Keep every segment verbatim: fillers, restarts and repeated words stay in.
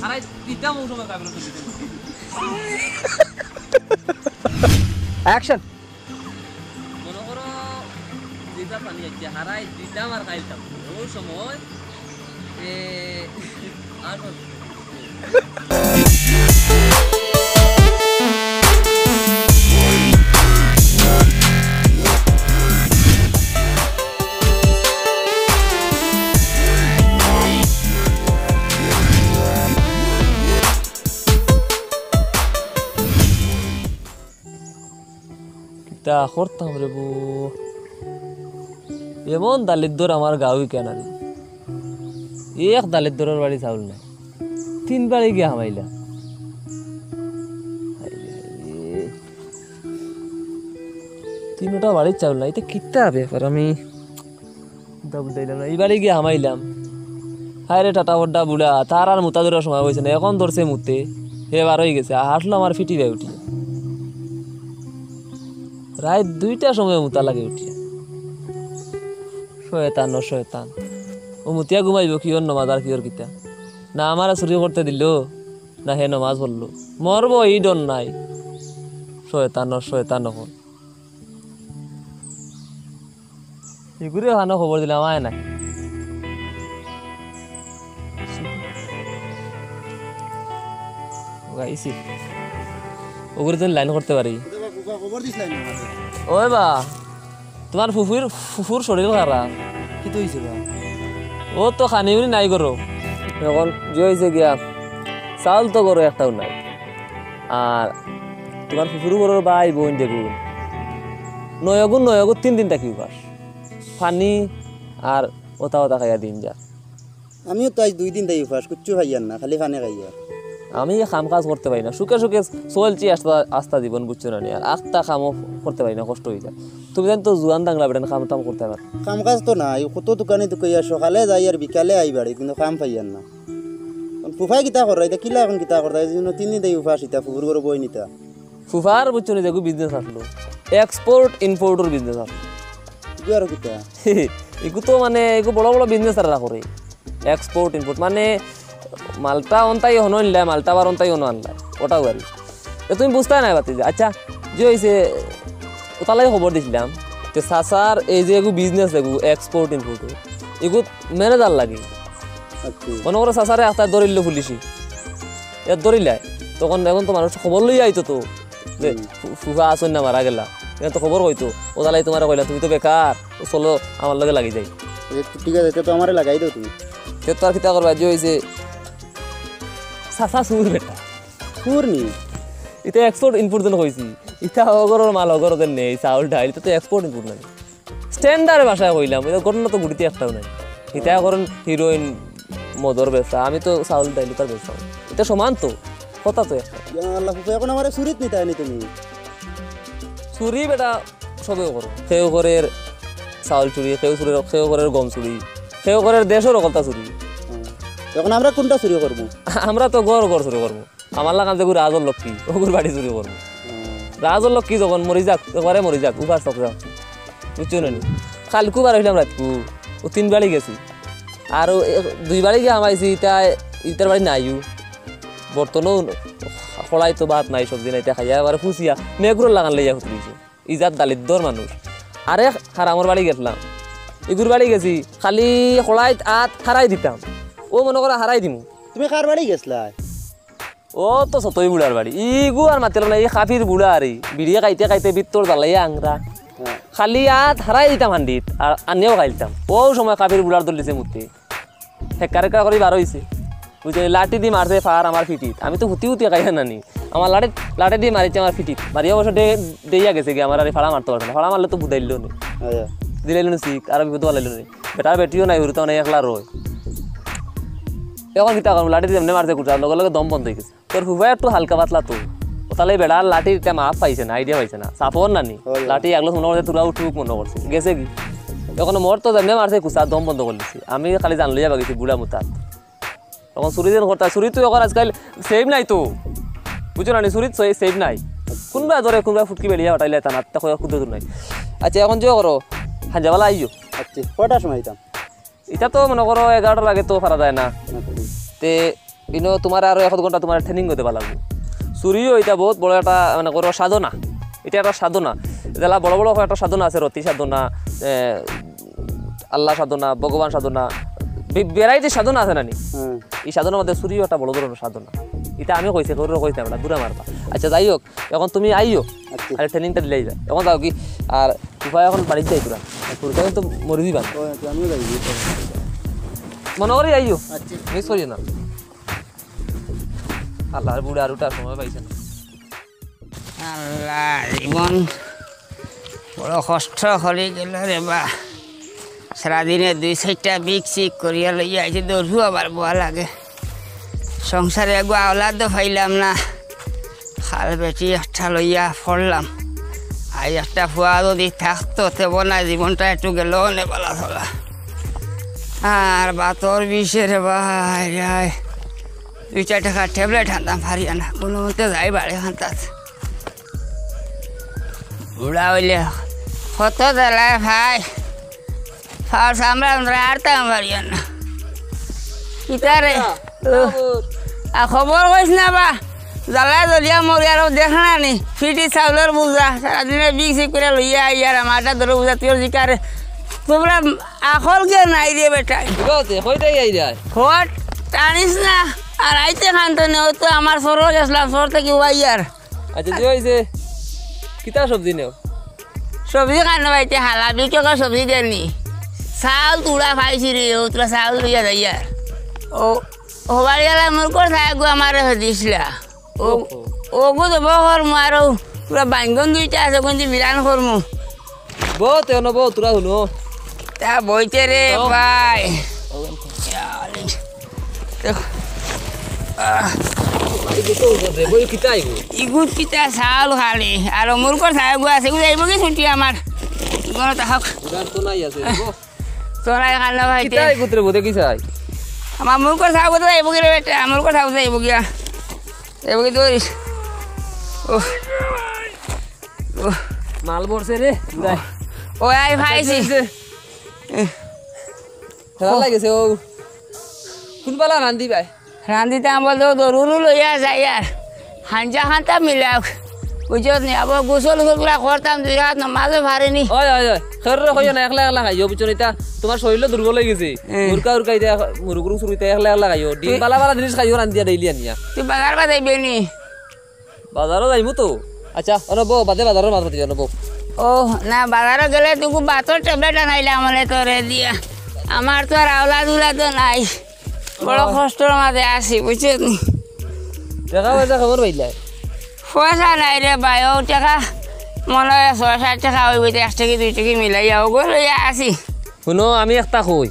হারাই দিতাম ও সময় কাবিল তো দিতাম। অ্যাকশন। মনে করো, যেটা পানি আছে, হারাই দিতাম আর খাইতাম। ওই সময়, এ, আর কিতা করতাম রে বো? এমন দালিদ্দর আমার গাঁও ইখান আর। এক দালিদ্দরর বাড়ি চাউল নাই, তিন বাড়ি গিয়া হামাইলা। তিনটা বাড়ির চাউল নাই, ইতা কিতা ব্যাপার? আমি ইতা বুঝাইলাম না। ই বাড়ি গিয়া হামাইলাম। হায় রে টাটা বড্ডা বুড়া, তার আর মুতা ধরার সময় অইছে না, এখন ধরছে মুতে, হে বার অই গেছে, হাঁটলো আমার ফিটি বায় উঠিয়া। রাইত দুইটার সময় মুতা লাগে উঠিয়া। শয়তান ও শয়তান, ও মুতিয়া ঘুমাইবো কিওর নমাজ আর কিওর কিতা? না আমারে চুরি করতে দিলো, না হে নমাজ পড়লো। মরবো ই ডর নাই। শয়তান ও শয়তান অকল। ইগুরে অখানো খবর দিলাম, আয় নাই। ও আইছি। ওগুরে যেন লাইন করতে পারি। খবর দিস লাইন আমারে। ওই বা, তোমার ফুফুর, ফুফুর শরীর খারাপ। কিতা অইছে বা? ও তো খানি উনি নাই করো। এখন যে অইছে গিয়া, চাউল তো করো একটাও নাই। আর তোমার ফুফুর ঘরর ভাই বইন দেখো, নয়গুর নয়গুর তিন দিন থাকি উপাস, পানি আর ওতা ওতা খাইয়া দিন যা। আমিও তো আইজ দুই দিন থাকি উপাস, কিচ্ছু খাইয়ার না, খালি পানি খাইয়ার। আমি কাম কাজ করতে পারি না, সুখে সুখে চলছি আস্তা, আস্তা জীবন, বুঝছো না নি? আর আস্তা কামও করতে পারি না, কষ্ট অই যায়। তুমি জানো তো জুয়ান দাংলা বেটাইন কাম টাম করতে পারো। কাম কাজ তো নাই, কত দোকানে দোকাইয়া, সকালে যাই আর বিকালে আই বাড়ি, কিন্তু কাম পাইয়ার না। এখন ফুফায় কিতা কররা, ইতা কিলা এখন কিতা কররা, এই জন্য তিন দিন থাকি উপাস ইতা, ফুফুর ঘরো বই নিতা। ফুফার বুঝছো নি যেগু বিজনেস আসলো, এক্সপোর্ট ইম্পোর্টর বিজনেস আসলো। ইগু আরো কিতা? ইগু তো মানে, ইগু বড় বড় বিজনেস তারা করে। এক্সপোর্ট ইম্পোর্ট মানে মালটা অন্তাই হনো আনলায়, মালটা আবার অন্তাই হনো আনলায়, ওটাও আর। এ তুমি বুঝতায় নায় বাতি যে। আচ্ছা, যে অইছে, ওতালাই খবর দিছিলাম। তে চাচার এই যে এগু বিজনেস এগু এক্সপোর্ট ইম্পোর্ট, এগু ম্যানেজার লাগে। আচ্ছা। মনে করো চাচারে আস্তা ধরিল পুলিশে, এ ধরিলায়, তখন এখন তো মানুষ খবর লইয়া আইতো তো যে হুম। ফু-, ফুফা আছইন না মারা গেলা, এখন তো খবর কইতো। ও তাহলে তোমারে কইলা, তুমি তো বেকার, ও চলো আমার লগে লাগি যাই। এ, ঠিক আছে, তে তো আমারে লাগাই দেও তুমি। তে তো আর কিতা করবা, যে অইছে চাচা চুর বেটা। চুর নি? ইতা এক্সপোর্ট ইম্পোর্ট যেন কইছি, ইতা অগরর মাল অগরর যেন নেই, চাউল ডাইল, ইতা তো এক্সপোর্ট ইম্পোর্ট না। স্ট্যান্ডার্ড ভাষায় কইলাম, ইতা ঘটনা তো ঘটিতে একটাও নাই। ইতা অখন হিরোইন, মদর ব্যবসা, আমি তো চাউল ডাইল ইতার ব্যবসা। ইতা সমান তো, কথা তো একটা। ইয়া আল্লাহ, ফুফা, এখন আমারে চুরিত নিতায় নি তুমি? চুরি বেটা সবেউ করে। কেউ করের চাউল চুরি, কেউ চুরি, কেউ করের গম চুরি, কেউ করের দেশর হকলতা চুরি। হুম। এখন আমরা কোনটা চুরি করমু? আমরা তো ঘর ঘর চুরি করমু। আমার লাখান যেগু রাজর লক্ষ্মী, অগুর বাড়ি চুরি করমু। হুম। রাজর লক্ষ্মী যখন মরি যাক, একবারে মরি যাক, উপাস থাক যাক। বুঝছো না নি? কালকু বার অইলাম রাইতকু, ও তিন বাড়ি গেছি। আর ও এ-, দুই বাড়ি গিয়া হামাইছি, ইতা, ইতার বাড়ি নাইও। বর্তনও খড়াইতো ভাত নাই, সবজি নাই, ইতা খাইয়া আবার ফুসিয়া মেঘুরর লাখান লইয়া হুতরিছে। ইজাত দালিদ্দর মানুষ। আরেক হারামর বাড়ি গেছলাম, ইগুর বাড়ি গেছি, খালি খড়াইত আত হারাই দিতাম। ও মনে করো হারাই দিমু। তুমি কার বাড়ি গেছলায়? ও তো সতই বুড়ার বাড়ি। ইগু আর মাতিল না, ই কাফির বুড়া আর ই। বিড়ি খাইতে খাইতে ভিতর জ্বালাইয়া আংরা। হ্যাঁ। খালি আত হারাই দিতাম হান্ডিত, আর আনিয়াও খাইলতাম। ও সময় কাফির বুড়ার দলিছে মুতে। হেক্কা রেক্কা করি বার অইছে। বুঝছো, লাঠি দি মারছে ফার আমার ফিটিত। আমি তো হুতি হুতি খাইয়া নানি। আমার লাঠি, লাঠি দি মারিছে আমার ফিটিত। মারিয়া অবশ্য ডে-, ডেইয়া গেছে গি, আমার আর ফাড়া মারতে পারছে না। ফাড়া মারলে তো বুঝাইলো নি। আচ্ছা। দিলাইলো নি শিক, আর বিপদ বালাইলো নি। বেটার বেটিও নাই, হুরুতা নাই, একলা রয়। এখন কিতা করমু? লাঠি দি এমনে মারছে কুচা, লগে লগে দম বন্ধ অই গেছে। তোর ফুফা একটু হালকা পাতলা তো। ও তাহলে বেটার লাঠি ইতা মাপ পাইছে না, আইডিয়া পাইছে না। সাপোর নানি। ওই। লাঠি আগলো মনে করছে, তুরা উঠুক মনে করছে। গেছে গি? এখন মোর তো যেমনে মারছে কুচা, দম বন্ধ করি দিছে। আমি খালি জান লইয়া বাগিছি বুড়া মুতা। এখন চুরি যেন করতা, চুরি তো এখন আজকাল সেভ নাই তো। বুঝছো না নি? চুরিত সে-, সেভ নাই। কুনবা ধরে, কুনবা ফুটকি বেলিয়া ফাটাইলে তা না, তা কইয়া কুদ্দুর নাই। আচ্ছা, এখন যে করো, হাঞ্জাবালা আইও। আচ্ছা, কয়টার সময় আইতাম? ইতা তো মনে করো এগারোটার আগে তো পারা যায় না। আচ্ছা। তে ইনো তুমার আরো এক ঘন্টা তুমার ট্রেনিং করতে পারা লাগবো। চুরিও ইটা বহুত বড় একটা, মানে, বড় সাধনা। ইটা একটা সাধনা। যেলা বড় বড় একটা সাধনা আছে, রতি সাধনা, এ, আল্লাহ সাধনা, ভগবান সাধনা, ভে-, ভ্যারাইটি সাধনা আছে না নি? হুম। এই সাধনার মধ্যে চুরিও একটা বড় ধরনের সাধনা। ইটা আমি কইছি, কেউরে কইতাম না, দূরে মারবা। আচ্ছা, যাই হোক, এখন তুমি আইও, আচ্ছা। আরে ট্রেনিংটা দিলাই যায়। এখন যাও কি, আর তুফা এখন বাড়িত যাই তোরা। তোরা তো মরি দিবা। ও, আচ্ছা, আমিও যাই। মনে করি আইও। আচ্ছা। মিস করিও না। আল্লাহর বুড়া আর উঠার সময় পাইছে না। আল্লাহ, জীবন বড় কষ্ট করি গেল রে বা। সারাদিনে দুই চাইরটা বিক চিক করিয়া লইয়া আইছি, দরু আবার বওয়া লাগে। সংসারে এগু আওলাদও পাইলাম না। খাল বেটি একটা লইয়া পড়লাম। আই একটা ফুয়া যদি থাকতো, তে বনা জীবনটা একটু গেল নে বালা চলা। আর বাতর বিষে রে ভাই রে। দুই চাইর টেকার ট্যাবলেট আনতাম পারিয়ার না, কুনুমতে যাই বাড়ি খান্তাত। বুড়া অইলে কত জ্বালায় ভাই, ফাও চামড়া উন্দরা আরতাম পারিয়ার না। কিতা রে? ও, আর খবর কইস না বা, জ্বালায় জ্বলিয়া মরি আরো দেখ না নি, ফিটি চাউলর বুঝা, সারাদিনে বিক চিক করিয়া লইয়া আইয়ার আমারটা ধরো বুঝা, তুই জিকারে, তুমরা আকল জ্ঞান নাই রে বেটায়। কিবা হতে, কই থাকি আইরায়? খট টানিস না, আর আইতে খান্ত নেই, ও তো আমার সরো গেছলাম, সর থাকি আইয়ার। আচ্ছা, যে অইছে, কিতা সবজি নেও? সবজি খানো বাইতে হালা, বিকে কয় সবজি দেনি। চাউল তুড়া পাইছি রে, ও তুড়া চাউল লইয়া যাইয়ার। ও, ও বাড়িওয়ালা মুরকর চাউল গু আমারে দিছলা। ও, ওহো। ওগু তো বহর মারো, তুড়া বাইঙ্গন দুইটা আছে, কোনটি বিরান করমু। বউ, তে অনো বউ, তুরা হুনো। তা বইতে রে তো। ভাই। ও। আহ। এই যে তো রে, বই কিতা আইবো? ইগুত কিতা চাউল খালি, আর মুরকর চাউল গু আছে, ইগুত আইবো কি ছুটি আমার? গণ তা হক। উড়ার তো নাই আছে, বউ। তোরা এখানে ভাই কিতা আইগুত রে, বউ, দেখি চাই। আমার মুরকর চাউল গু আইবো কি রে বেটা? মুরকর চাউল গু আইবো গিয়া। এবার কি ধরিস? ও, ও। মাল পড়ছে রে, বুড়াই। ও, আই ভাইছি। আচ্ছা, এই যে। এ। খেলা লাগেছে ও। কোন পালা রান্দি ভাই? রান্দিতে আমার তো দরুরু লইয়া যাই আর। হাঞ্জা খান্তা মিলাও। বুঝছত নি? আবার গোসল উসল গুলা করতাম, দুই রাত নমাজও পারিনি। ওই, ওই, ওই। খেররে কইও না, একলা একলা খাইও, বুঝছো নি? ইতা তুমার শরীর দুর্বল অই গেছে। এ। মুরকা উরকা ইতা, মুরুগুরু সুরুইতা একলা একলা খাইও। ডিম তুই বালা বালা জিনিস খাইও রান্দিয়া ডেইলি আনিয়া। তুই বাজার বাজাইবে নি? বাজারও যাইমু তো। আচ্ছা, অনো বউ, বাদে বাজারর মাত পাতি অনো বউ। ও, না, বাজারও গেলে তুকু বাতর ট্যাবলেট আনাইলাম মানে তোরে দিয়া। আমার তো আর আওলাদ উলাদও নাই। বড় ও। কষ্টর মাঝে আছি, বুঝছো নি? টেকা পয়সা খবর পাইলায়? পয়সা নাই রে ভাই, ও টেকা মনে অয় ছয় সাত টেকা অইবো, এক টেকি দুই টেকি মিলাইয়া ওগু লইয়া আছি। হুনো, আমি একটা কই,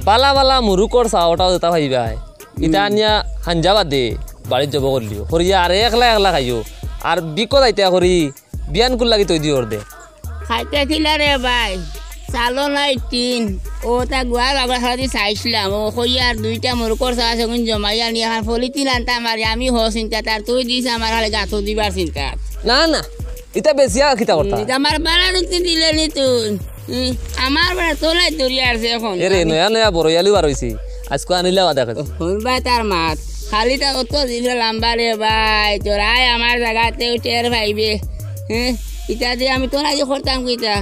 বালা বালা মুরুকর চাউলটা যেতা পাইবায়, ইতা হুম। আনিয়া হাঞ্জা বাদে বাড়িত জব করলিও, করিয়া আর একলা একলা খাইও, আর বিকো যাইতা করি বিয়ান কুল লাগি তৈ দিও অর্ধেক। খাইতে কিলা রে ভাই, চালো নাই টিন, ও তা গুয়ার বাবার সাথে চাইছিলাম, ও কইয়া আর দুইটা মুরুকর চাউল আছে, কোন জমাইয়া নিয়া খান পলিথিন আনতাম আর আমি হ চিন্তা, তার তুই দিস আমার খালি গাতো দিবার চিন্তা। না, না, ইতা বেশি আর কিতা করতা? হুম, ইতা আমার বালা দেখতে দিলে নি তুই। হুম, আমার বেটা তোলাই ধরি আছে এখন। এরে, আমি নয়া নয়া বড় আলু বার অইছে। আজকে আনিলা বাদা খাইছি। হুন ভাই তার মাত। খালি তা অত জিভে লাম্বা রে ভাই। তোরাই আমার জাগাতে টের পাইবে। হ্যাঁ, ইতা দিয়ে আমি তোর আগে করতাম কিতা?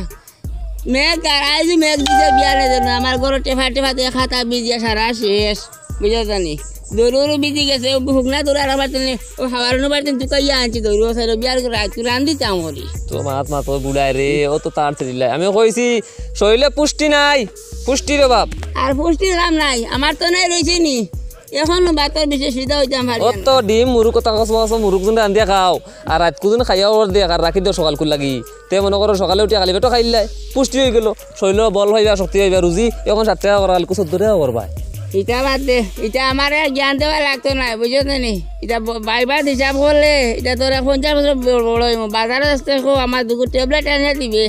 মেঘ আর আইজ মেঘ দিছে বিয়ানে যেন। আমার ঘরো টেফা টেফা দিয়ে খাতা ভিজিয়া সারা শেষ। বুঝা জানি? দৌড় দৌড় বিজি গেছে, ও হুকনা দৌড় আর আবার তেনে, ও হাওয়ার অনুবার তেনে তুকাইয়া আনছি দৌড়, ও সাইড বিয়ার করে রাত রান দিতাম করি। তো মাত মাত বুড়ায় রে, ও তো তার ছেলে। আমি কইছি, শরীরে পুষ্টি নাই, পুষ্টির অভাব। আর পুষ্টির অভাব নাই, আমার তো নাই রইছে নি। এখন বাতর বিশেষ সুবিধা হইতাম পারি ও না। তো ডিম, মুরুক, কথা কস, কস, মুরুক জন রান্ধিয়া খাও। আর রাত কুজন খাইয়া ওর দেখ, আর রাখি দেও সকাল কুল লাগি। তে মনে করো সকালে উঠিয়া খালি পেটো খাইলাই, পুষ্টি হয়ে গেল, শরীরে বল পাইবা, শক্তি পাইবা, রুজি এখন সাত টেকা করা, কালকে চোদ্দ টেকা করবা। ইটা বাদ দে, ইটা আমার আর জ্ঞান দেওয়া লাগতো না, বুঝছো তো নি? ইটা ব-, বাইবার হিসাব করলে, ইটা তোর পঞ্চাশ বছর ব-, বড় হইব। বাজারে আসতে কো, আমার দুগু ট্যাবলেট এনে দিবে।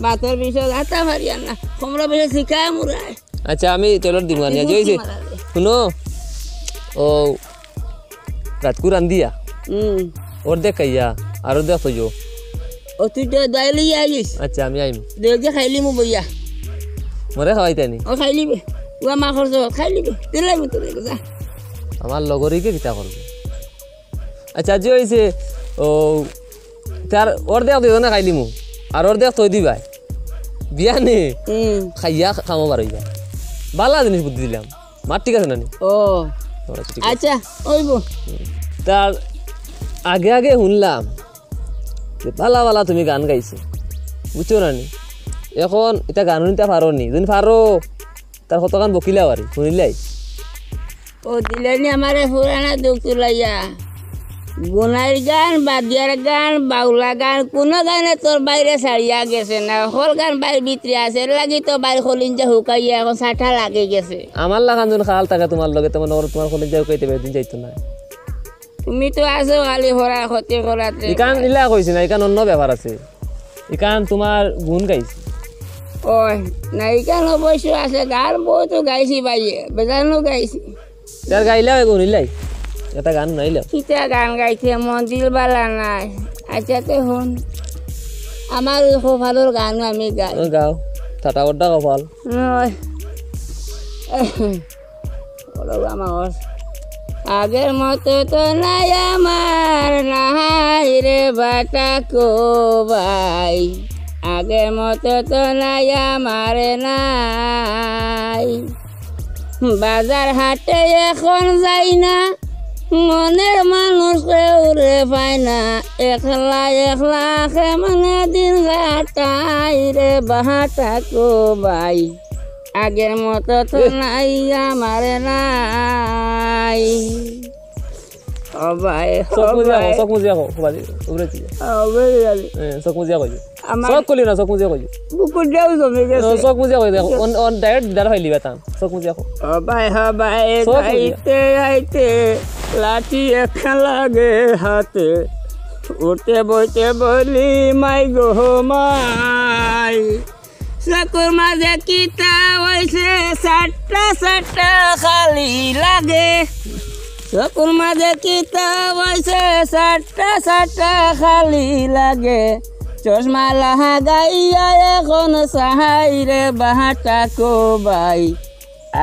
বাতর বিষয় আতা পারি আর না, কমলা বিষয় শিখায় মুরায়। আচ্ছা, আমি ট্যাবলেট দিব আনিয়া, যে হইছে। মারা দে। শুনো, ও রাতকু রান্দিয়া। হুম। অর্ধেক খাইয়া, আর অর্ধেক থইও। ও, তুই তো দাইলে আইস। আচ্ছা, আমি আইম। দেখে খাইলি মু বইয়া। মরে খাওয়াইতে নি? ও খাইলি বে। ও আমার খরচ খাইলি গো, দিলাই মতো রে, যা। আমার লগর ইগে কিতা করবো? আচ্ছা, আজি অইছে, ও, তার অর্ধেক দুইজনে খাইলিমু, আর অর্ধেক থই দিবায়। বিয়ানে হুম। খাইয়া কামো বার অইবা। বালা জিনিস বুদ্ধি দিলাম। মাত ঠিক আছে না নি? ও। আচ্ছা, ঠিক আছে। আচ্ছা, অইবো। তার আগে আগে হুনলাম যে বালা বালা তুমি গান গাইছো। বুঝছো না নি? এখন ইতা গান হুনতা পারো নি? যদি পারো, তার কতখান বকিলা বারি, হুনিলাই? ও দিলাইনি আমারে পুরানা দুখ তুলাইয়া। গুনাইর গান, বাদিয়ার গান, বাউলা গান, কুনু গানে তোর বাইরে ছাড়িয়া গেছে না। হকল গান বাইর ভিতরে আছে, এর লাগি তো বাইর কলিঞ্জা হুকাইয়া এখন সাটা লাগি গেছে। আমার লাখান যখন খাল থাকে তুমার লগে, তেমন ওর তুমার কলিঞ্জা হুকাইতে বেশি দিন যাইতো না। তুমি তো আছো খালি হরা ক্ষতি করাতে। ইখান ইলা কইছি না, ইখান অন্য ব্যাপার আছে। ইখান তুমার গুণ গাইছি। ওই, না, ইখান অবশ্য আছে, গান বহুত গাইছি ভাই, বেজানো গাইছি। তার গাইলা ওই গুণ ইলাই, একটা গান হুনাইলা। কিতা গান গাইছে, মন দিল বালা নাই। আচ্ছা, তে হুন, আমার ওই কপালর গান আমি গাই। ও, গাও, ঠাটা বড্ডা কপাল। ওই। বলো আমার। আগের মতো তো নাই আমার নাই রে বাটা কো ভাই, আগের মতো তো নাই আমার নাই। বাজার হাটে এখন যাই না, মনের মানুষ কেউরে পাই না, একলা একলা কেমনে দিন কাটাই রে বাটা কো ভাই। আগের মতো তো এ। নাই আমার নাই। ও ভাই, ও চোখ মুজিয়া কও, ভাই। চোখ মুজিয়া কও, বাদি, উপরে দিয়া। ও ভাই, ভাই। এ, চোখ মুজিয়া কইও। আমার চোখ খুলিও না, চোখ মুজিয়া কইও। বুকুর দেও জমে গেছে। ও, চোখ মুজিয়া কইও, দেখো, অন, অন direct দিদার ফাইলিবা তান। চোখ মুজিয়া কও। ও ভাই, ও ভাই, চোখ মুজিয়া। যাইতে আইতে লাঠি একখান লাগে হাতে। উঠতে বইতে বলি মাই গো মাই। চকুর মাঝে কিতা অইছে, সাতটা সাতটা খালি লাগে। চকুর মাঝে কিতা অইছে, সাতটা সাতটা খালি লাগে। চশমা লাগাইয়া এখন চাই রে বাটা কো ভাই।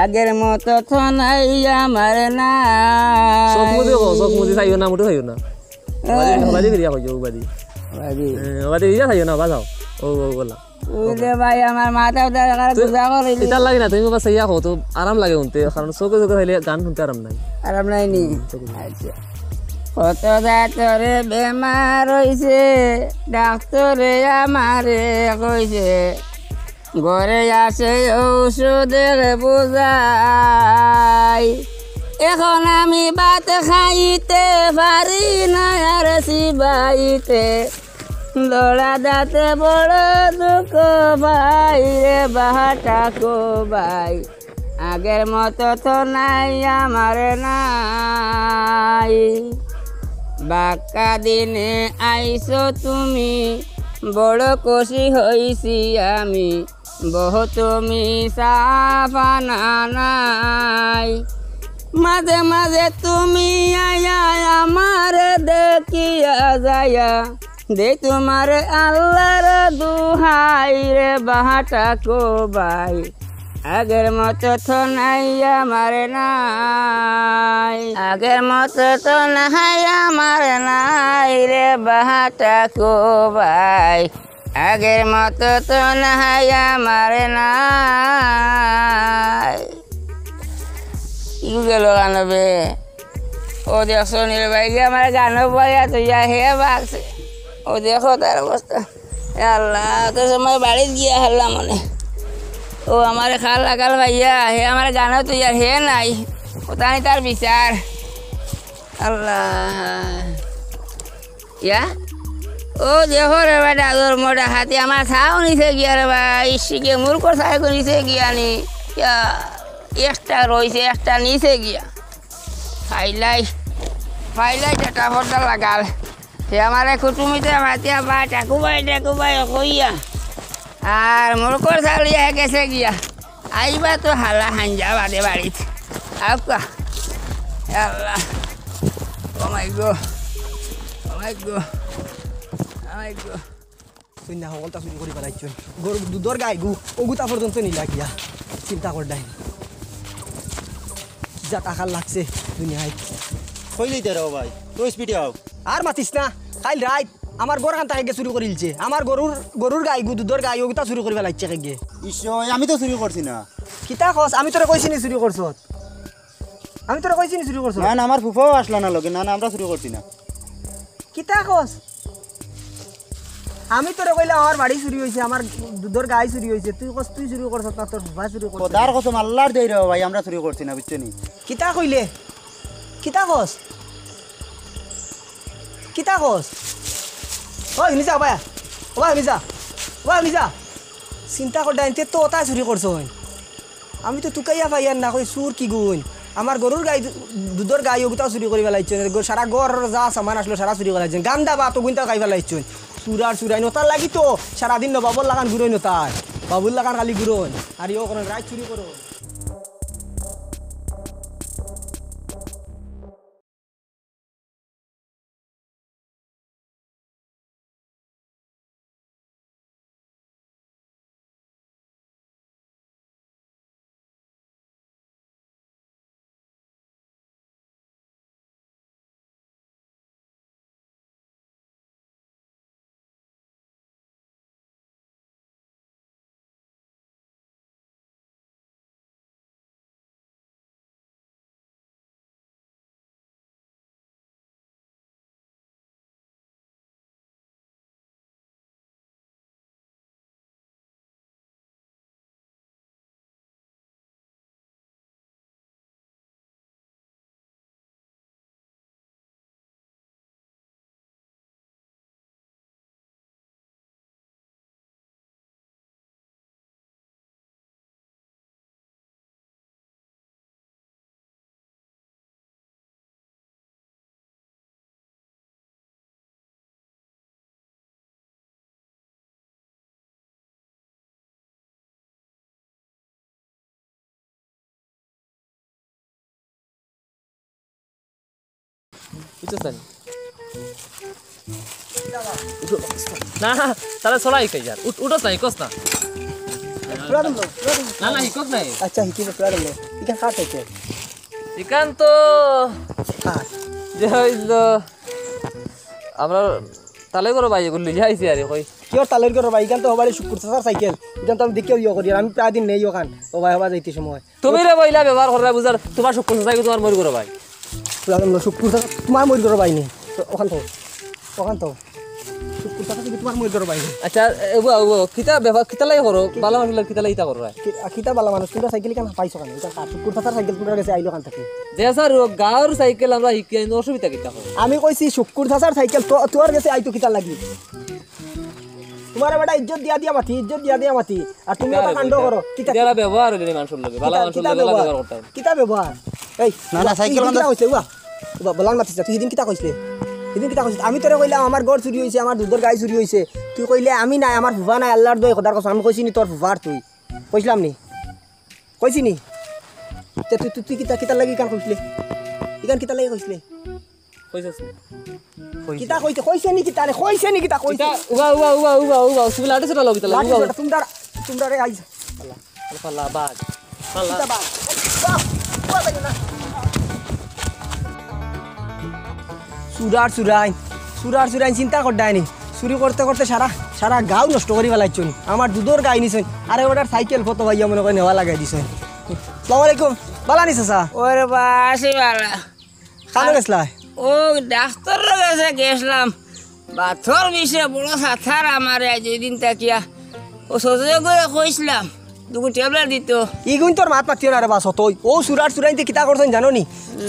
আগের মতো তো নাই আমার নাই। চোখ মুজি কও, চোখ মুজি চাইও না, মুটে চাইও না। ওবাদি, ওবাদি ফিরিয়া কইও, ওবাদি। ওবাদি। এ, ওবাদি ফিরিয়া চাইও না, বাজাও। ও, ও, ওলা। ওই যে ভাই, আমার মাথা উঠে গেল, তুই বুঝা করে নি। ইতার লাগি না, তুমি বাবা চাইয়া কও, তো আরাম লাগে হুনতে, কারণ চোখে চোখে চাইলে গান হুনতে আরাম নাই। আরাম নাই নি? হুম, চোখে চোখে। আচ্ছা। কত জাতরে বেমার অইছে, ডাক্তরে আমারে কইছে, ঘরে আছে ঔষধের বুঝাই। এখন আমি ভাত খাইতে পারি না আর চিবাইতে। দড়া দাঁতে বড় দুঃখ পাই রে বাটা কো ভাই। আগের মতো তো নাই আমার নাই। বাক্কা দিনে আইছো তুমি, বড় খুশি হইছি আমি। বহুত মিছা ফানা নাই। মাঝে মাঝে তুমি আয়া আমারে দেখিয়া যায়া, দে তোমার আল্লাহর দুহাই রে বাটা কো ভাই। আগের মতো তো নাই আমার নাই। আগের মতো তো নাই আমার নাই রে বাটা কো ভাই। আগের মতো তো নাই আমার নাই। ইউ গেল গানো বে। ও দেখছো নীল ভাই গিয়া আমার গানো বয়া তো ইয়া হে বাগছে। ও দেখো তার অবস্থা। এ আল্লাহ, অত সময় বাড়িত গিয়া হারলাম মনে। ও আমারে খাল লাগাল ভাইয়া, হে আমার গানো তো ইয়ার হে নাই। ও তানি তার বিচার। আল্লাহ। ইয়া? ও দেখো রে বেটা, তোর মোটা হাতি আমার ছাও নিছে গিয়া রে বা, ইশিকে মূর্খ ছাও নিছে গিয়া নি। ইয়া, একটা রইছে, একটা নিছে গিয়া। ফাইলাই, ফাইলাই যেটা ফর্দা লাগাল। সে আমারে কুটুমিতে মাতিয়া বা, "টাকু ভাই, টাকু ভাই," কইয়া। আর মূর্খ ছাও লইয়া গেছে গিয়া। আইবা তো হালা হাঞ্জা বাদে বাড়িত। আউক্কা। এ আল্লাহ। Oh my God। Oh my God। Oh my God। তুই না হকলতা চুরি করি বেড়াইছ। গরু দুধর গাই গু, ওগুতা পর্যন্ত নিলা গিয়া। চিন্তা কর ডাইনি। যা টাকা লাগছে দুনিয়াত। কইলেই দে রে ও ভাই, তুই স্পিডে আও। আর মাতিস না, কাইল রাইত আমার ঘর খান তাকে চুরি করিলছে। আমার গরুর, গরুর গাইগু, দুধর গাই, ওগুতা চুরি করি ফালাইছে কে গিয়ে। ইশ, ওই আমি তো চুরি করছি না। কিতা কস? আমি তোরে কইছি নি চুরি করছত? আমি তোরে কইছি নি চুরি করছত? না, না, আমার ফুফাও আসলা না লগে। না, না, আমরা চুরি করছি না। কিতা কস? আমি তোরে কইলাম আমার বাড়ি চুরি অইছে, আমার দুধর গাই চুরি অইছে, তুই কস তুই চুরি করছত না, তোর ফুফা চুরি করছে। খোদার কসম, আল্লাহর দেই রে ভাই, আমরা চুরি করছি না, বুঝছো নি? কিতা কইলে? কিতা কস? কিতা কস? ওই, হুনি যা, ওবা। ওবা, হুনি যা। ওবা, হুনি যা। চিন্তা কর, ডাইন, তে তো ওটা চুরি করছইন। আমি তো তুকাইয়া পাইয়ার না, কই চুর কিগুন। আমার গরুর গাই, দু-, দুধর গাই, ওগুতাও চুরি করি ফালাইছইন। গো-, সারা ঘর যা সামান আসলো, সারা চুরি করি ফালাইছইন। গান্দা ভাত, ওগুনতাও খাই ফালাইছইন। চুর আর চুরাইন, ওটার লাগি তো সারাদিন নবাবর লাখান ঘুরইন ওটায়। বাবুর লাখান খালি ঘুরইন। আর ইয়ো করইন, রাইত চুরি করইন। বুঝছস তাই? না, তাহলে চলাই কই যার? উঠ-, উঠস না, হিকস না। পুরা দিন লো, পুরা দিন। না, না, হিকস নাই। আচ্ছা, হিকিব, পুরা দিন লো। ইখান কার সাইকেল? ইখান তো কার? যে হইল আমরা তালে করো ভাই, এগুলো লইয়া আইছি আরে কই। কিওর তালের ঘর ভাই? ইখান তো হবারে শুক্কুর চাচার সাইকেল। ইখান তো আমি দেখিয়া ইয়ে করি, আর আমি প্রায় দিন নেই ওখান। ও ভাই, হবা যাইতে সময়। তুমি রে বইলা ব্যবহার কররা বুঝার, তোমার শুক্কুর চাচা কি তোমার মরি করো ভাই? পুরা দিন লো, শুক্কুর চাচা তোমার মরি করো ভাই নি। তো ওখান তো, ওখান তো। শুক্কুর চাচা কি তোমার মরি করো ভাই নি। আচ্ছা, এ, উবা, উবা, কিতা ব্যবহার, কিতা লাগি করো? বালা মানুষ লাগি কিতা লাগি ইতা করো ভাই? কি-, আ, কিতা বালা মানুষ? তোমরা সাইকেল ইখান পাইছো কেনে? ইটা কার? শুক্কুর চাচার সাইকেল তোমরা গেছে আইলো কান থাকি। যে স্যার, ও গাঁওর সাইকেল আমরা হিকিয়াই, অসুবিধা কিতা হয়? আমি কইছি শুক্কুর চাচার সাইকেল তো, তোর গেছে আইতো কিতা লাগি? তোমার বেটা ইজ্জত দিয়া দিয়া মাতি, ইজ্জত দিয়া দিয়া মাতি। আর তুমি কিতা ওটা রে কাণ্ড বেটা? করো। কিতা, কিতা ব্যবহার হইলে মানুষের লগে? বালা কিতা, মানুষের কিতা লগে ব্যবহার? ব্যবহার করতাম। কিতা ব্যবহার? এই, না, না, সাইকেল কিতা বান্ধা। কইছে, উবা? উবা, বলার মাতিস না। তুই হিদিন কিতা কইছিলে? হিদিন কিতা কইছিলে? আমি তোরে কইলাম, আমার ঘর চুরি হইছে, আমার দুধর গাই চুরি হইছে। তুই কইলে, আমি নাই, আমার ফুফা নাই, আল্লাহর দোয়াই, খোদার কসম, আমি কইছি নি তোর ফুফার তুই। কইছিলাম নি? কইছি নি? তে তুই, তুই, তুই কিতা, কিতা লাগি ইখান কইছিলে? ইখান কিতা লাগি কইছিলে? কইছস নি? কিতা কইছে? কইছে নি কিতা রে? কইছে নি কিতা কইছে? কিতা? উবা, উবা, উবা, উবা, উবা, তুমি লাঠি ছোটা লও কিতা লাগি? লাঠি উবা, ছোটা, উবা। তোমরা, তোমরা রে আইজ। পাল্লা, পাল্লা, বাঘ। পাল্লা। কিতা বাঘ? বাঘ, বাঘ লাগে না। চুরার চুরাইন, চুরার চুরাইন চিন্তা করডায়নি। চুরি করতে করতে সারা, সারা গাঁও নষ্ট করি ফালাইছইন। আমার দুধর গাই নিছইন। আরে ওটার সাইকেল ফটো ভাইয়া মনে করে নেওয়া লাগাই দিছইন। আসসালামু আলাইকুম। বালা নি চাচা? ওরে বা, আছি বালা। কানো গেছলা? ও, ডাক্তারর গেছে গেছলাম। বাতর বিষে বড় সাথার আমারে আইজ দুই দিন থাকিয়া। ও সজে গিয়া কইছলাম, দুগু ট্যাবলেট দিতো। ইগুন তোর মাত মাতিও না রে বা, সতই। ও চুরার চুরাইন্তে কিতা করছইন জানো নি?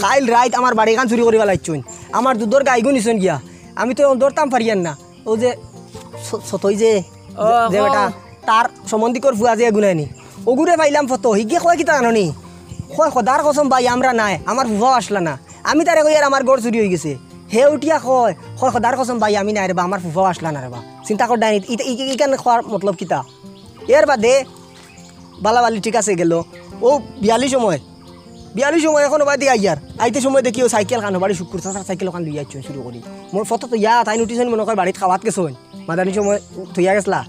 কাইল রাইত আমার বাড়িখান চুরি করি ফালাইছইন। আমার দুধর গাইগুন নিছইন গিয়া। আমি তো ধরতাম পারিয়ার না। ও যে স-, সতই যে, ও, যে ও। বেটা, তার সম্বন্ধিকর ফুয়া যে এগুনায়নি। ওগুরে পাইলাম ফটো, হিগে কয় কিতা জানো নি? কয়, "খোদার কসম ভাই, আমরা নাই, আমার ফুফাও আসলা না।" আমি তারে কই, "আর আমার ঘর চুরি হই গেছে।" হে উঠিয়া কয়, কয়, "খোদার কসম ভাই, আমি নাই রে বা, আমার ফুফাও আসলা না রে বা।" চিন্তা কর ডাইনি, ইটা, ই-, ই-, ইখান কওয়ার মতলব কিতা? এর বাদে বালাবালি ঠিক আছে গেল। ও বিয়ালি সময়, বিয়ালি সময় এখন বাদে আইয়ার। আইতে সময় দেখি ও সাইকেল খান, বাড়ি শুক্কুর চাচার সাইকেল ওখান লইয়া আইছইন চুরি করি। মোর ফটো তো ইয়া, তাইন উঠিছইন মনে কয় বাড়িত খাওয়াত গেছইন। মাদানি সময় থইয়া গেছলা।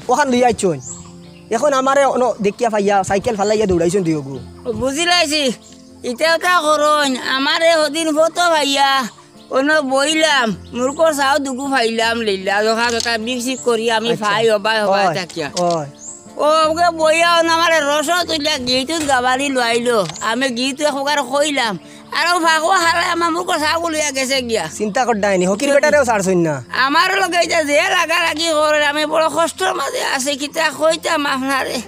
ওখান লইয়া আইছইন। এখন আমারে অনো দেখিয়া পাইয়া সাইকেল ফালাইয়া দৌড়াইছইন দুইওগু। ও বুঝিলাইছি। ইতা ওতা করইন, আমারে হদিন ফটো পাইয়া, অনো বইলাম, মুরগর চাও দুগু পাইলাম, লইলা, যথা যথা বিক সিক করি আমি আচ্ছা। পাই, হবায় হবায় অয়, থাকিয়া। অয়। ও, ওকে বইয়া অনো আমারে রস তুলিয়া গিটুত গাবারি লইলো, আমি গিটু এক প্রকার কইলাম, আর ও ফাঁকো হারায় আমার মুরগর চাও লইয়া গেছে গিয়া। চিন্তা করডায়নি, হকির বেটারেও ছাড়ছইন না। আমার লগে ইতা যে লাগালাগি করে, আমি বড় কষ্টর মাঝে আছি, কিতা কইতাম আপনারে।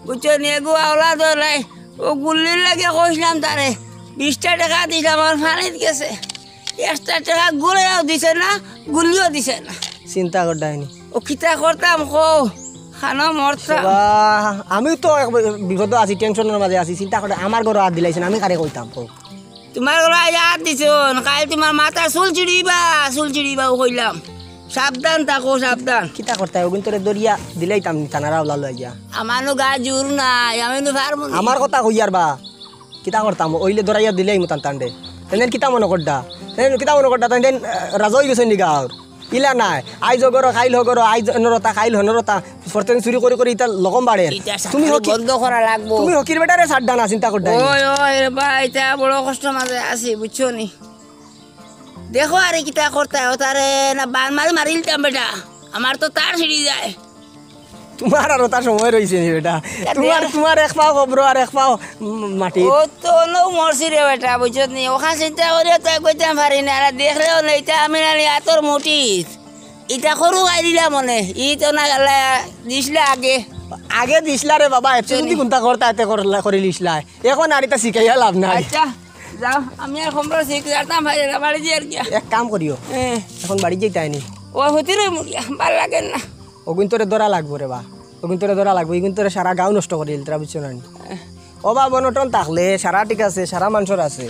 বুঝছো নি, এগু আওলা দলাই, ও গুল্লির লাগি কইছিলাম তারে, বিশটা টেকা দিছিলাম, আমার পানিত গেছে। একটা টেকা গুড়াইও দিছে না, গুল্লিও দিছে না। চিন্তা করডায়নি। ও কিতা করতাম কও, খানো মরতাম। বাহ, আমিও তো এক বিপদো আছি, টেনশনর মাঝে আছি, চিন্তা করে আমার ঘরো আত দিলাইছইন, আমি কারে কইতাম কও। তুমার ঘরো আইজ আত দিছইন, কাইল তুমার মাথার চুল ছিড়িবা, চুল ছিড়িবা, ও কইলাম। সাবধান থাকো, সাবধান। কিতা করতায়, ওগুন তোরে ধরিয়া দিলাইতাম নি থানার আওলা লইয়া। আমার নু গায়ে জোর নাই, আমি নু পারমু নি। আমার কথা কইয়ার বা, কিতা করতাম, অইলে ধরাইয়া দিলাইমু তান তানরে। তেন কিতা মনো করডা, তেন কিতা মনো করডা, তেন, তেন, আহ, রাজা অইগেছইন নি গাঁওর। ইলা নায়, আইজ অগরো, কাইল হগরো, আইজ অনরতা, কাইল হনরতা, ফরতেন চুরি করি করি ইতা লগম বাড়ের। ইতা তুমি চাকরি হকি-, বন্ধ করা লাগবো। তুমি হকির বেটারে ছাড়ডা না, চিন্তা করডা না। ওই, ওই, রে ভাই, ইতা বড় কষ্টর মাঝে আছি, বুঝছো নি? দেখো আরে কিতা করতায়, ও তারে না বান মারি মারিলতাম বেটা, আমার তো তার ছিড়ি যায়। তুমার আরো তার সময় রইছে নি বেটা? ইতা তুমার, দেখ। তুমার এক পাও কবরো আর এক পাও, উম, মাটিত। ও তো নু মরছি রে বেটা, বুঝছত নি? ওখান চিন্তা করিয়া তো কইতাম পারি না, আর দেখলেও না, ইতা আমি নানি আতর মুঠিত। ইতা করু গাই দিলা মনে, ই তো না গেলা, দিছলা আগে। আগে দিছলা রে বাবা, এত যদি চিনি। কুন্তা করতা, এতে করলা, করি লিছলা। এখন আর ইতা শিখাইয়া লাভ নাই। আচ্ছা, যাও, আমি আর কমরো শিখ জানতাম ভাই, এরা বাড়ি দিয়ে আর কি। এক কাম করিও, হ্যাঁ। এখন বাড়ি যাইতায় নি। ও হতে রই মুড়িয়া, ভালা লাগে না। ওগুন তোরে ধরা লাগবো রে বা, ওগুন তোরে ধরা লাগবো, ইগুন তোরে সারা গাঁও নষ্ট করি দিলতরা, বুঝছো না নি? ও বা, বনটন থাকলে সারা ঠিক আছে, সারা মানষর আছে।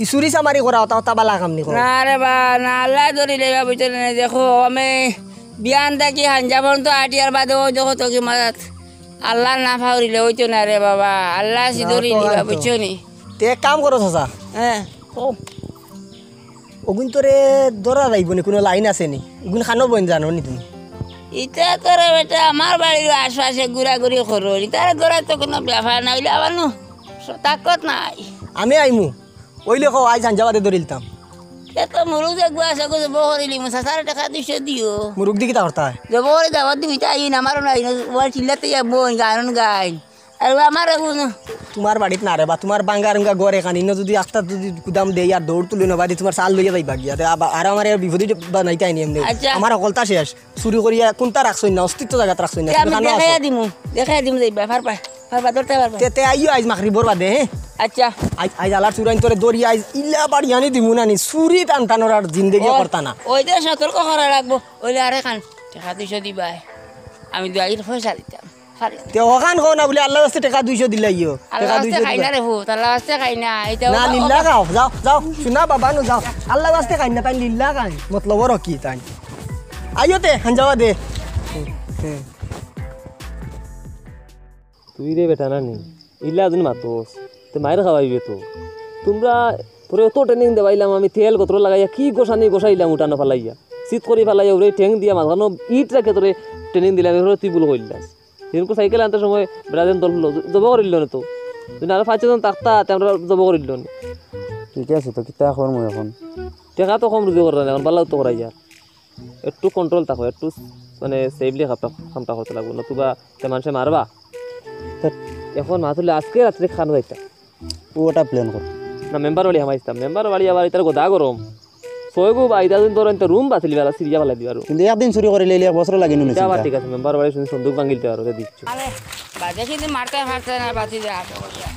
ই চুরি চামারি করা, ওটা, ওটা বালা কাম নি করা। না রে বা, না, আল্লায় ধরিলে বা, বুঝছো না নি? দেখো, আমি বিয়ান থাকি হাঞ্জা পর্যন্ত আটিয়ার বাদে ওই দেখো তো কি মাত, আল্লায় না ফাউরিলে ওইতো না রে বাবা, আল্লায় সি না, ধরি তো নিবা, আর তো। বুঝছো নি? তে এক কাম করো চাচা। হ্যাঁ, কও। ওগুন তোরে ধরা যাইবো নি, কুনু লাইন আছে নি? ওগুন খানো বইন জানো নি তুমি? ইতা তোরে বেটা আমার বাড়ির আশপাশে ঘুরাঘুরি করো, ইতারে ধরা তো কুনু ব্যাপার না, অইলে আবার নু তাকত নাই। আমি আইমু, অইলে কও আইজ হাঞ্জা বাদে ধরিলতাম। এ তো মুরুগ যে গুয়া আছে, গুয়া জবো করিলিমু, চাচারে টেকা দুইশো দিও। মুরুগ দি কিতা করতায়? জবো করি দাওয়াত দিমু, ইতা আইন, আমারও নাই, ওয়াল চিল্লাতে ইয়া বইন, গান গাইন। আর ও আমার এখন তুমার বাড়িত না রে বা, তুমার বাঙ্গা রুঙ্গা ঘর এখান, ইনো যদি আস্তা যদি কুদাম দেই আর দৌড় তুলি না বাদে তুমার চাল লইয়া যাইবা গিয়া। তে আবার আর আমার বিপদে বানাইতায় নি এমনে। আচ্ছা। আমার হকলতা শেষ। চুরি করিয়া কুনতা রাখছইন না, অস্তিত্ব জাগাত রাখছইন না। তে তুমি আমি কানো দেখাইয়া আছো? দিমু, দেখাইয়া দিমু যাইবা, পারবা, পারবা, ধরতে পারবা। তে, তে আইও আইজ মাগরিবর বাদে, হ্যাঁ? আচ্ছা। আইজ, আইজ আলার চুরাইন তোরে ধরি আইজ ইলা বাড়ি আনি দিমু না নি, চুরি টান টানোর আর জিন্দেগি ও, করতা না। ওই যে সতর্ক করা লাগবো, অইলে আরে খান, টেকা দুইশো দিবায়। আমি দুয়াইর পয়সা দিতাম। তে অখান কও না বুলে, আল্লার ওয়াস্তে টেকা দুইশো দিলাইও। টেকা আল্লার ওয়াস্তে দুইশো খাই না দিবা। রে পুত, আল্লার ওয়াস্তে খাই না। ইটা না, অবা-, লিল্লা অবা- খাও, যাও, যাও, শুনা বাবা নু যাও। আল্লার ওয়াস্তে খাই না, তাইন লিল্লা খাই। মতলবর কি তাইন? আইও তে, হাঞ্জাওয়া দে। তুই রে বেটা না নি, ইলা দিন মাতোস, তে মাইর খাওয়াইবে তো। তুমরা, তোরে অত training দেওয়াইলাম আমি, তেল কতর লাগাইয়া, কি গোসানি গোসাইলাম উঠানো ফালাইয়া। শীত করি ফালাইয়া, ওরে ঠেং দিয়া মাঝখানো ইট রাখে তোরে training দিলাম, এরপরে তুই ভুল করিলাস। হিনকু সাইকেল আনতে সময় বেটা যেন দল লো, জব করিল না তো। যদি আরো পাঁচ ছজন থাকতা, তে আমরা জব করিল না। ঠিক আছে, তো কিতা করমু এখন? টেকা তো কম রুজি করা না, এখন বালাও তো করাই আর। একটু control থাকো, একটু মানে safely কামটা, কামটা করতে লাগবো, নতুবা তে মানষে মারবা। তা এখন মাতুলে আজকে রাত্রে খানো যাইতা। ও ওটা plan কর। না, মেম্বার বাড়ি হামাইতাম, মেম্বার বাড়ি আবার ইতার গদা গরম। ছয় গো বা, ইতা দিন ধরো, ইতা রুম বাতিল বেলা, সিরিয়া ফালাই দিবা রুম। কিন্তু একদিন চুরি করিলে এক বছর লাগে নি ইতা আবার চিন্তা। ঠিক আছে, মেম্বার বাড়ি শুনি সন্দুক ভাঙিলতে পারো, দিচ্ছ। আরে, বাজে কিন্তু মারতে ফারতে না, বাতি দে, আটো করিয়া।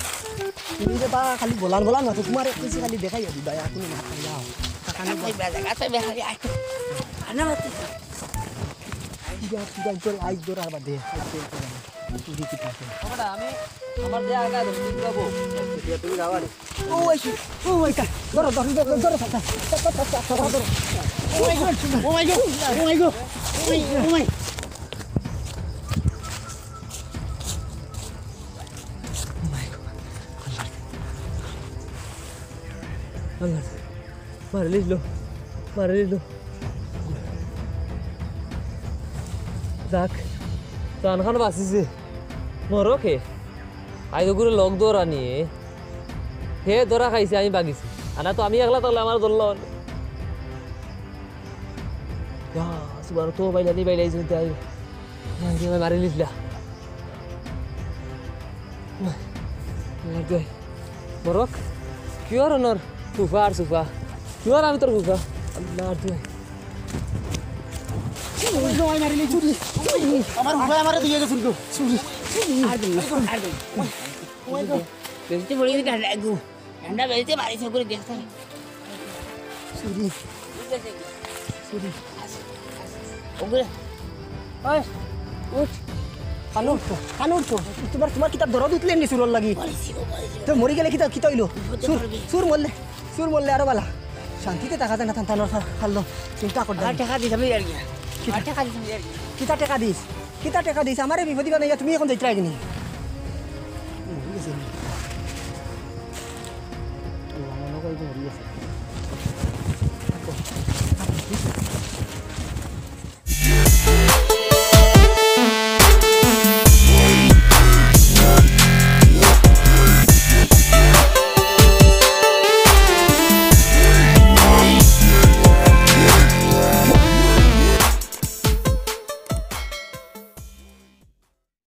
তুমি যে বা খালি গোলান গোলান মাতো, তুমার এক কেজি খালি দেখাই দিবা, আর কোনো মাত নাই, যাও। টাকা নেই। আরে, বাজে, আচ্ছা, বেহারি, আয় তো। আনে বাতি। ইয়া, তুই একজন আইস ধর আর বাদে, আইস ধর আর বাদে। তুই কি পাস? বাবা, আমি আমার যে আগা ধরে, তুই যাবো। তুমি যাওয়া রে। ও, ওই কি? ও, ওই কা? ধরো, ধরো, ধরো, ধরো, ধরো, ধরো, ধরো। Oh my God, oh my God, oh my God, oh my, oh my। Oh my God. আল্লাহ। আল্লাহ। মারিলিল, মারিলিল। যাক, জানখান বাঁচিছে। মরো কে? আইজ ওগুলো লগ দৌড়ানি, এ? হে ধরা খাইছে, আমি বাগিছি। আনা তো আমি একলা থাকলে আমার ধরলো অনে। ইয়া, সুবান তো বাইলানি বাইলাইছে তাই। মারি, মারি লিখলা। মার দে। বরক, কিওর অনর ফুফা আর সুফা? কিওর আমি তোর ফুফা? আল্লাহ, আর তুই। আমার ফুফা আমারে দিয়ে গেছিল তো। আর দিন, আর দিন। বেশি পড়ি গেছে ঠান্ডা লাগু। ঠান্ডা বেশি মারি সকলে দেখতে। চুরি। চুরি। ওগুলো। ওই, উঠ। কানো উঠতো, কানো উঠতো। তোমার, তোমার কিতাব ধরো দিতলে নি চুরর লাগি। তো মরি গেলে কিতা, কিতা অইলো? চুর, চুর মরলে, চুর মরলে আরো বালা। শান্তিতে থাকা যায় না, থান, থান, থান, থান, চিন্তা করতে আর হবে। টেকা দিস আমি আর কি। কিতা? আর টেকা দিস আমি আর কি। কিতা টেকা দিস? কিতা টেকা দিস? আমারে বিপদি বানাইয়া তুমি এখন যাইতে লাগনি। মনে করি মরি গেছে।